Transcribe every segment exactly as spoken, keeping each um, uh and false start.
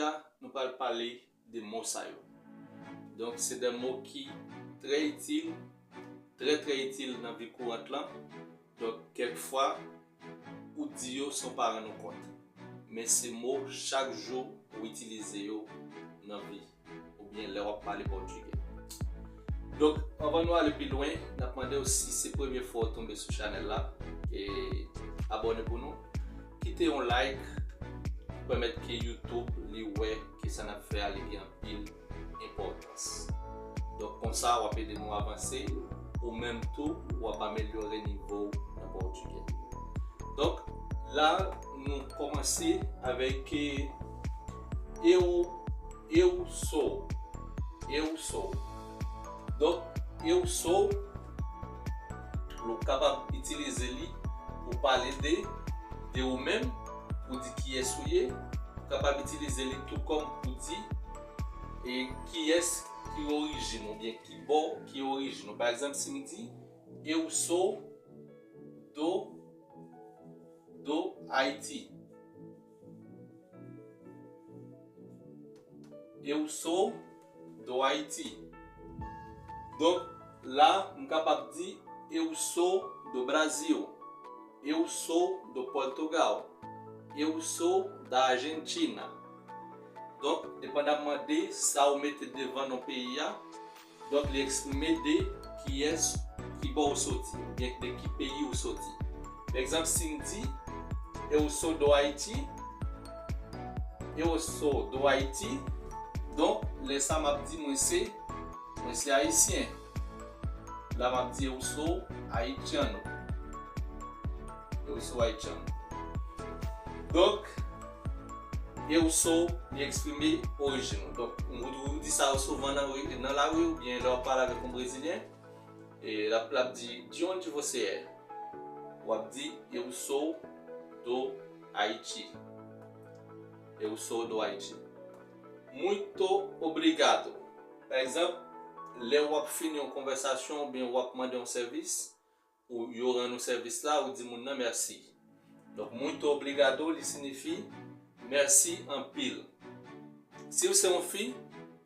a, nou pral pale de mo sa yo. Donk, se de mo ki trè itil, trè, trè itil nan vi kourant lan. Donk, kèk fwa, ou di yo san w pa rann ou kont. Men se mo chak jou ou itilize yo nan vi, oubyen lè w ap pale pòtigè. Donk, anvan nou ale pi lwen, n ap mande w, si se premye fwa w tonbe sou chanèl la, e abòne pou nou. Kite yon like pou pèmèt ke YouTube li wè ke sa n ap fè a li gen anpil enpòtans. Donk, konsa, w ap ede nou avanse, ou menm tou, w ap amelyore nivo w nan pòtigè. Donk, la, nou kòmanse avèk, eh, eu, eu sou, eu sou. Donk, eu sou, ou kapab itilize li pou pale de, de ou menm, pou di kiyès ou ye. Ou kapab itilize li tou kòm pou di, e, kiyès ki orijin ou, oubyen ki bò ki orijin ou. Pa egzanp, si m di, eu sou do, do Haiti. Eu sou do Haiti. Donk, la, m kapab di, eu sou do Brasil. Eu sou do Portugal. Eu sou da Argentina. Donk, depandamman de sa ou mete devan non peyi a, donk, li eksprime de kiyès, ki bò ou soti, oubyen de ki peyi ou soti. Pa egzanp, si m di, eu sou do Haiti, eu sou do Haiti, donk, lè sa m ap di mwen se, mwen se ayisyen. La, m ap di eu sou haitiano. Eu sou haitiano. Donk, eu sou, li eksprime orijin ou. Donk, ou, ou di sa yo souvan nan ri, nan lari, oubyen lè w ap pale avèk yon Brezilyen, e l ap, l ap di, de onde você é? W ap di, eu sou do Haiti. Eu sou do Haiti. Muito obrigado. Pa egzanp, lè w ap fini yon konvèsasyon oubyen w ap mande yon sèvis, ou yo rann ou sèvis la, ou di moun nan mèsi. Donk, muito obrigado, li siyifi mèsi anpil. Si w se yon fi,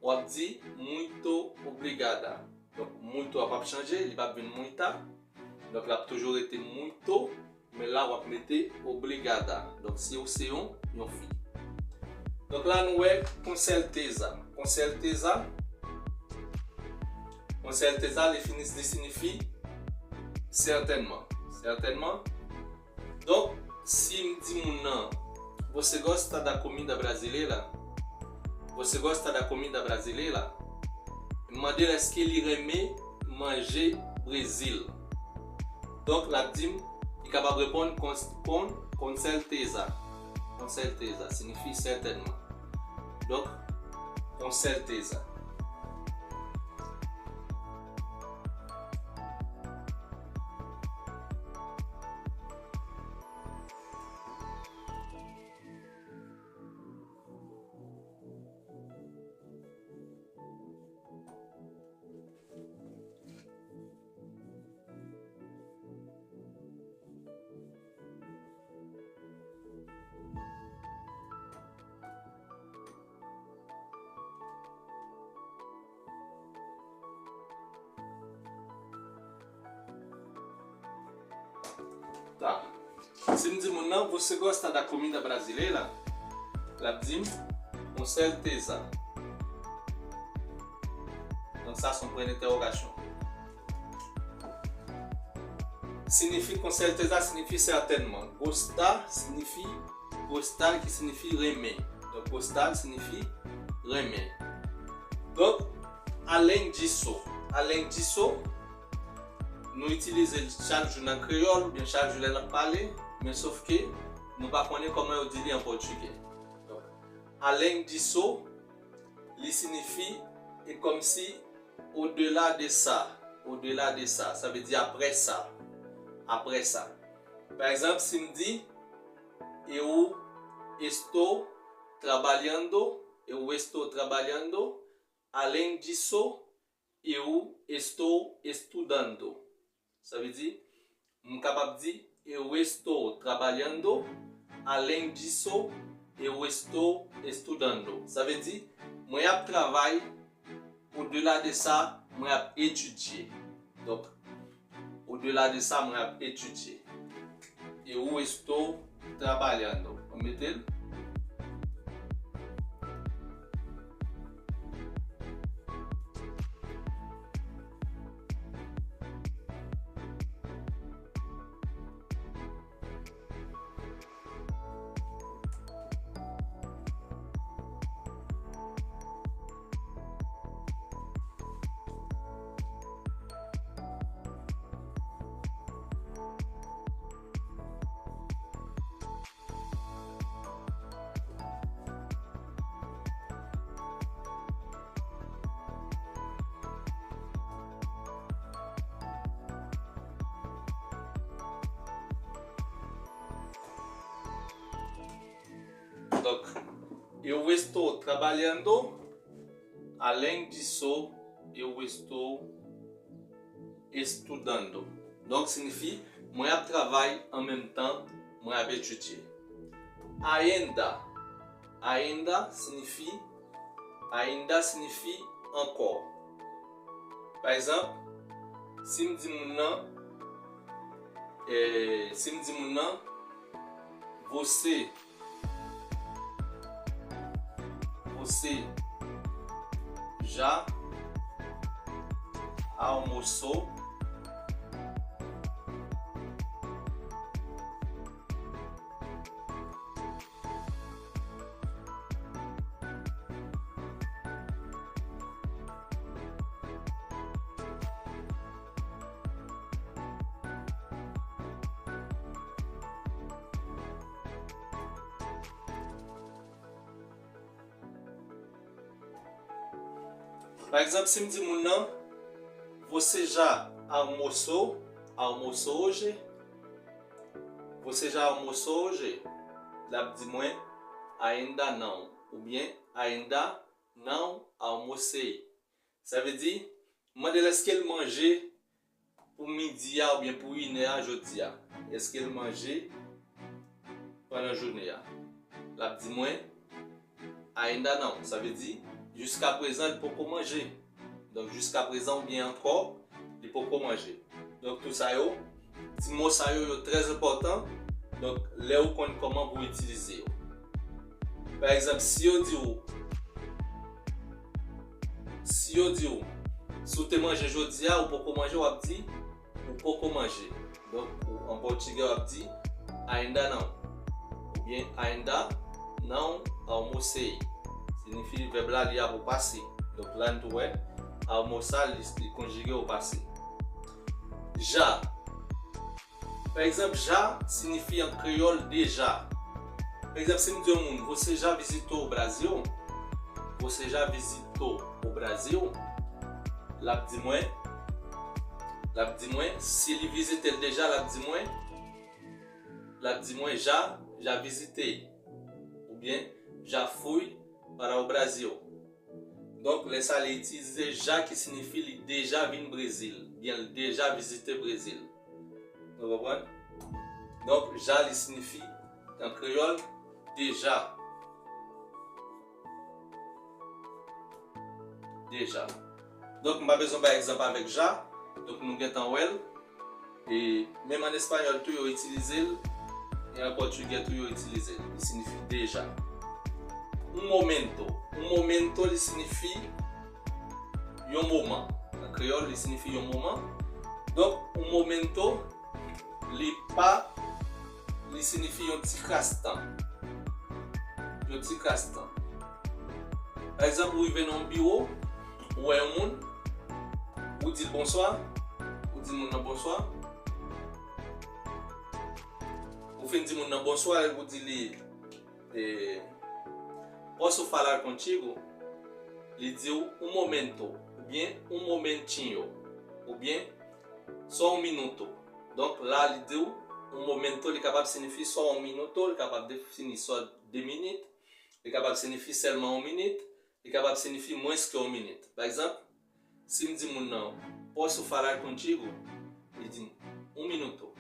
w ap di muito obrigada. Donk, muito a p ap chanje, li p ap vin muita. Donk, l ap toujou rete muito, men la w ap mete obrigada. Donk, si w se yon, yon fi. Donk, la nou wè com certeza. Com certeza. Com certeza, li fini, li siyifi sètènman. Sètènman. Donk, si m di moun nan, você gosta da comida brasileira? Você gosta da comida brasileira? M mande l èske li renmen manje Brezil. Donk, l ap di m, li kapab reponn com, com, com certeza. Com certeza siyifi sètènman. Donk, com certeza. Ta. Si m di moun nan, você gosta da comida brasileira? L ap di m, com certeza. Donk, sa se yon pwen dentèwogasyon. Siyifi com certeza, siyifi sètènman. Gostar siyifi gostar, ki siyifi renmen. Donk, gostar siyifi renmen. Donk, além disso, além disso, nou itilize l chak jou nan kreyòl, oubyen chak jou lè n ap pale, men sof ke nou pa konnen kòman yo di li an pòtigè. Donk, além disso, li siyifi, e kòmsi, au-delà de ça, au-delà de ça, sa vle di apre sa, apre sa. Pa egzanp, si m di, eu estou trabalhando, eu estou trabalhando, além disso, eu estou estudando. Sa vle di, m kapab di, eu estou trabalhando, além disso, eu estou estudando. Sa vle di, mwen ap travay, au-delà de ça, mwen ap etidye. Donk, au-delà de ça, mwen ap etidye. Eu estou trabalhando. Mwen mete l. Donk, eu estou trabalhando, além disso, eu estou estudando. Donk, siyifi, mwen ap travay an menm tan mwen ap etidye. Ainda, ainda siyifi, ainda siyifi ankò. Pa egzanp, si m di moun nan, eh, si m di moun nan, você, você já almoçou? Pa egzanp, si m di moun nan, você já almoçou, almoçou hoje? Você já almoçou hoje? L ap di mwen, ainda não. Oubyen, ainda não almocei. Sa vle di, m mande l èske l manje pou midi a oubyen pou inè a jodi a. Èske l manje pandan jounen an? L ap di mwen, ainda não. Sa vle di, jiskaprezan, li poko manje. Donk, jiskaprezan oubyen ankò, li poko manje. Donk, tou sa yo, ti mo sa yo, yo trè enpòtan. Donk, lè ou konn kòman pou itilize yo. Pa egzanp, si yo di w, si yo di w, si w te manje jodi a, ou poko manje, w ap di, ou poko manje. Donk, ou, an pòtigè, w ap di, ainda não. Oubyen, ainda não almocei. Siyifi vèb la, li ap o pase. Donk, la, n tou wè, almoçar, li, li konjige o pase. Já. Pa egzanp, já siyifi an kreyòl deja. Pa egzanp, si m di yon moun, você já visitou o Brasil? Você já visitou o Brasil? L ap di mwen, l ap di mwen, si li vizite l deja, l ap di mwen, l ap di mwen, já, já visitei. Oubyen, já fui para o Brasil. Donk, lè sa, li itilize já ki siyifi li deja vin Brezil, byen li deja vizite Brezil. Nou konprann? Donk, já li siyifi, an kreyòl, deja. Deja. Donk, m pa bezwen bay egzanp avèk já. Donk, nou gentan wè l. E menm an espanyòl tou, yo itilize l. E an pòtigè tou, yo itilize l. Li siyifi deja. Un momento. Un momento, li siyifi yon moman. An kreyòl, li siyifi yon moman. Donk, un momento, li pa, li siyifi yon ti kras tan. Yon ti kras tan. Pa egzanp, ou rive nan yon biwo, ou wè yon moun, ou di l bonswa, ou di moun nan bonswa. Ou fin di moun nan bonswa, epi ou di li, eh, posso falar contigo? Li di w un momento, oubyen un momentinho, oubyen só um minuto. Donk, la, li di w un momento, li kapab siyifi só un minuto, li kapab defini só de minit, li kapab siyifi sèlman yon minit, li kapab siyifi mwens ke yon minit. Pa egzanp, si m di moun nan, posso falar contigo? Li di m, un minuto,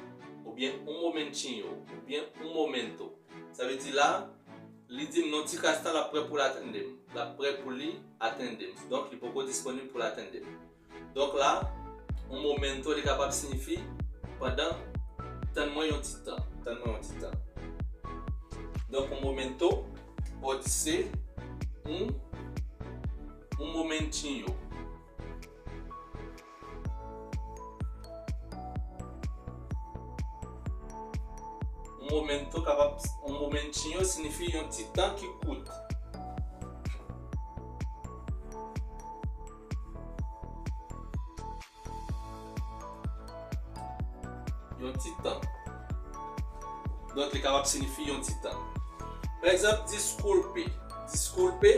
oubyen un momentinho, oubyen un momento. Sa vle di la, Li di m nan ti kras tan l ap prè pou l atende m. L ap prè pou li atende m. Donk, li poko disponib pou l atende m. Donk la, un momento, li kapab siyifi pandan, tann mwen yon ti tan. Tann mwen yon ti tan. Donk, un momento, pòdise, un, un momentinho. Un momento kapab, un momentinho siyifi yon ti tan ki kout. Yon ti tan. Donk, li kapab siyifi yon ti tan. Pa egzanp, desculpe. Desculpe.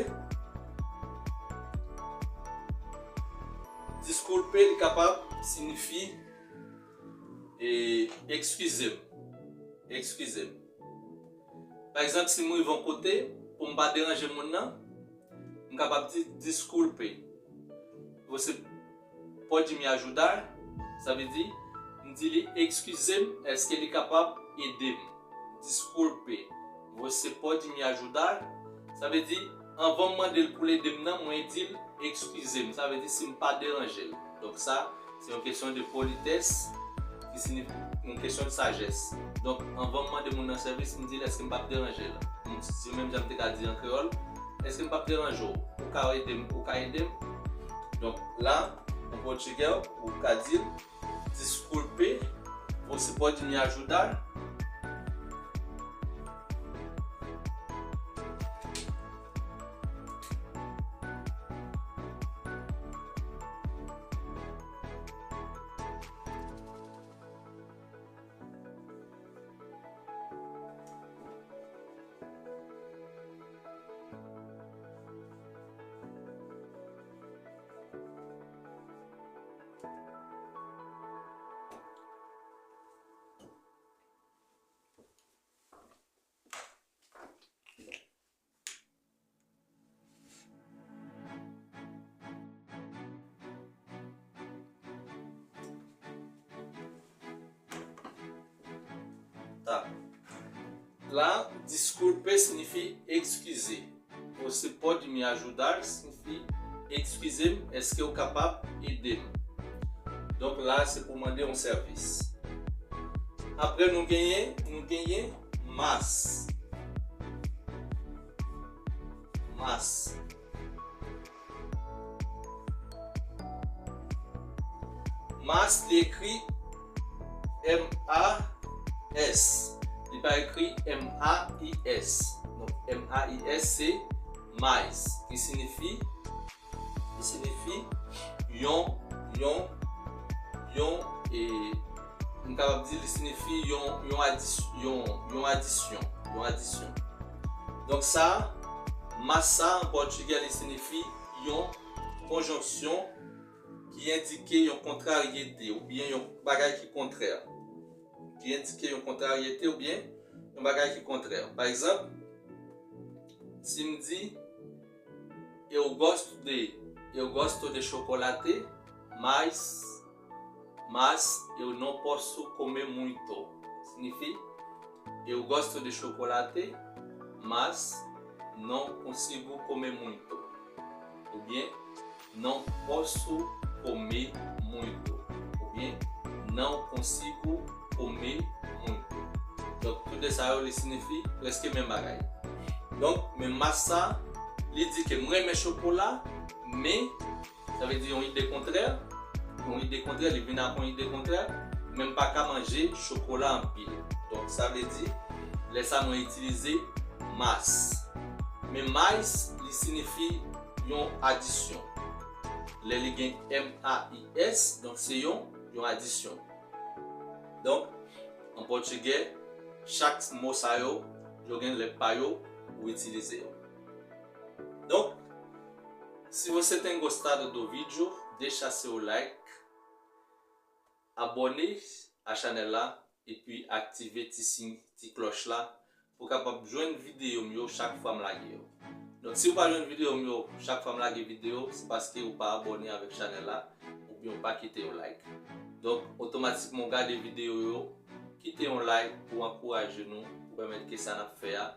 Desculpe, li kapab siyifi, e, eskize m. Eskize m. Pa egzanp, si m rive yon kote, pou m pa deranje moun nan, m kapab di, desculpe. Você pode me ajudar? Sa vle di, m di li, eskize m, èske li kapab ede m? Desculpe, você pode me ajudar? Sa vle di, anvan m mande l pou l ede m nan, mwen di l, eskize m. Sa vle di, si m pa deranje l. Donk sa, se yon kesyon de politès, ki siyifi yon kesyon de sajès. Donk, anvan m mande moun nan sèvis, m di l, èske m p ap deranje l? M, se menm jan m te ka di an kreyòl, èske m p ap deranje w? Ou ka ede m, ou ka ede m? Donk, la, an pòtigè, ou ka di l, desculpe, você pode me ajudar? Ta. La, desculpe siyifi eskize. Você pode me ajudar? Siyifi eskize m, èske w kapab ede m? Donk la, se pou mande yon sèvis. Apre, nou genyen, nou genyen mas. Mas. Mas, li ekri M A S. Li pa ekri M A I S. Donk, M A I S se mais, ki siyifi, ki siyifi yon, yon, yon, e, m kapab di li siyifi yon, yon adis-, yon, yon adisyon, yon adisyon. Donk sa, mas sa an pòtigè, li siyifi yon konjonksyon ki endike yon kontraryete oubyen yon bagay ki kontrè. Ki endike yon kontraryete oubyen yon bagay ki kontrè. Pa egzanp, si m di, eu gosto de, eu gosto de chocolate, mas, mas eu não posso comer muito. Siyifi, eu gosto de chocolate, mas não consigo comer muito. Oubyen, não posso comer muito. Oubyen, não consigo comer muito. Donk, tou de sa yo, li siyifi prèske menm bagay. Donk, men mas sa, li di ke m renmen chokola, men, sa vle di yon ide kontrè, yon ide kontrè, li vin ak yon ide kontrè, men m pa ka manje chokola anpil. Donk, sa vle di, lè sa mwen itilize mas. Men mais, li siyifi yon adisyon. Lè li gen M A I S, donk se yon, yon adisyon. Donk, an pòtigè, chak mo sa yo, yo gen lèt pa yo pou itilize yo. Donk, se você tem gostado do vídeo, deixa seu like, abòne a chanèl la, epi aktive ti siy, ti klòch la, pou w kapab jwenn videyo m yo chak fwa m lage yo. Donk, si w pa jwenn videyo m yo chak fwa m lage videyo, se paske w pa abòne avèk chanèl la, oubyen w pa kite yon like. Donk, otomatikman w gade videyo yo, kite yon like pou ankouraje nou, pou pèmèt ke sa n ap fè a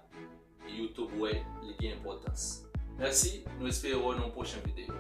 YouTube wè li gen enpòtans. Mèsi, nou espere wè w nan yon pwochen videyo.